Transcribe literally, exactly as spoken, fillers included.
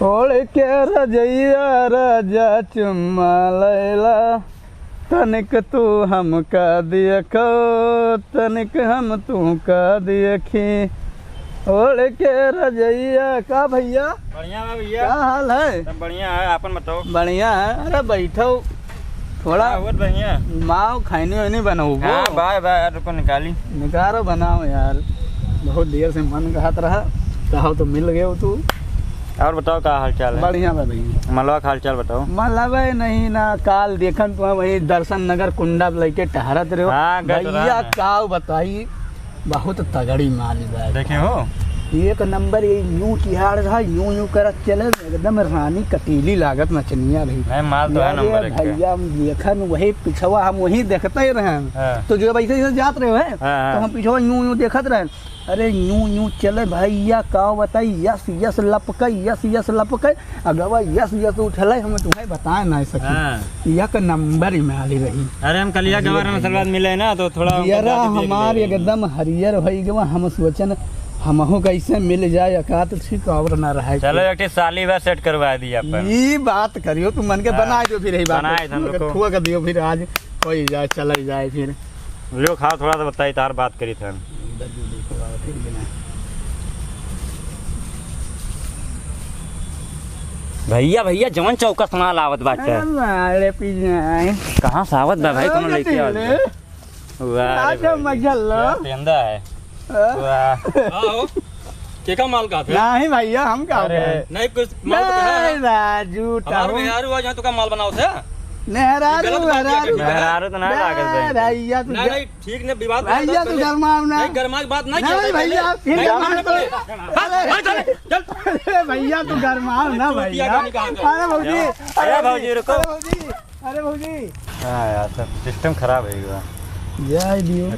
ओढ़ के रजइया राजा चुम्मा लैला, तनिक तू हमका देखो, तनिक हम तुहका देखी। ओढ़ के रजइया, का भइया? बढ़िया बा भइया। का हाल है? सब बढ़िया है, आपन बताओ। बढ़िया है। अरे बैठो, थोड़ा का होत बढ़िया? माव खैनी वैनी बनाओ। हाँ, बाय बाय, यार रुको निकाली। निकारो, बनाओ यार, बहुत देर से मन कहत रहा, कहो तो मिल गए हो तू। और बताओ का हाल चाल है? बढ़िया बा भइया। मलवा का हाल चाल बताओ। मलवा नहीं ना, काल देखन तो वही दर्शन नगर कुंडा लइके टहरत रहो। हाँ, गए तो भइया रहा ना। का बताई, बहुत तगड़ी माल बा। देखे हो? एक नंबर, ये यूं किहाड़ रहा, यूं यूं करत चले, एकदम रानी कटीली लागत नचनिया भी। नहीं, माल तो है अरे नंबर एक पे। भइया, हम देखन वही पिछवा, हम वही देखते ही रहन। हाँ। तो जो वैसे जैसे जात रहे हैं, हाँ, हाँ। तो हम पिछवा यूं यूं देखत रहन। अरे यूं यूं चले भइया, का बताई, यस यस लपके, यस यस लपके, अगवा यस यस उठले, हम तुम्हें बताए ना सकी। हाँ। एक नंबर ही माल रही। अरे हम कलिया गवर में सलवार मिले ना, तो थोड़ा उनका जियरा जादे मिल हमार गई। एकदम हरियर भई गवा, हम सोचन हमहू कैसे मिल जाए, अकात ठीक और ना रहे। चलो एक ठे साली बा सेट करवा दिया अपन। ई बात करियो, तू मन के हाँ। बनाए दियो फिर, यही बात बनाए हम लोग को। ठुआ कर दियो फिर, आज हो ही जाए, चला ही जाए फिर। लो खाओ, थोड़ा सा बताई, तार बात करी था। भइया, भइया, जवन चौकस माल आवत बाटे। अरे मारे पिजाए। कहाँ से आवत बा भाई, कोनो अरे लइके आवत बा? वाह रे अच्छा, भाई। मजा लो। क्या पेंदा है? हाँ। वाह। हाँ हो। के का माल कहत है? नहीं भइया, हम का अरे। कहें? नहीं, कुछ माल तो कहा है। नहीं, राजू, हमार ताऊ। मेहरारू है, जहाँ तो का माल बनाओ थे? मेहरारू, गलत बात किया मेहरारू। करती है। मेहरारू तो ना लागल बे। भइया, तू नहीं, ग-, नहीं, ठीक नहीं, विवाद भइया, नहीं तू करते। गरमाओ ना। नहीं, गरमा के बात नहीं नहीं, किया भइया, जाता। फिर नहीं, गरमाओ नहीं ना। करते। अरे, अरे, चल, चल। अरे, भइया, तू गरमाओ ना, तू भइया। किया नहीं कहा था। अरे, भौजी, अरे, अरे, भौजी, भौजी, रुको। अरे, भौजी। अरे भौजी। हाँ यार, सब सिस्टम खराब है ये। जाए दियो।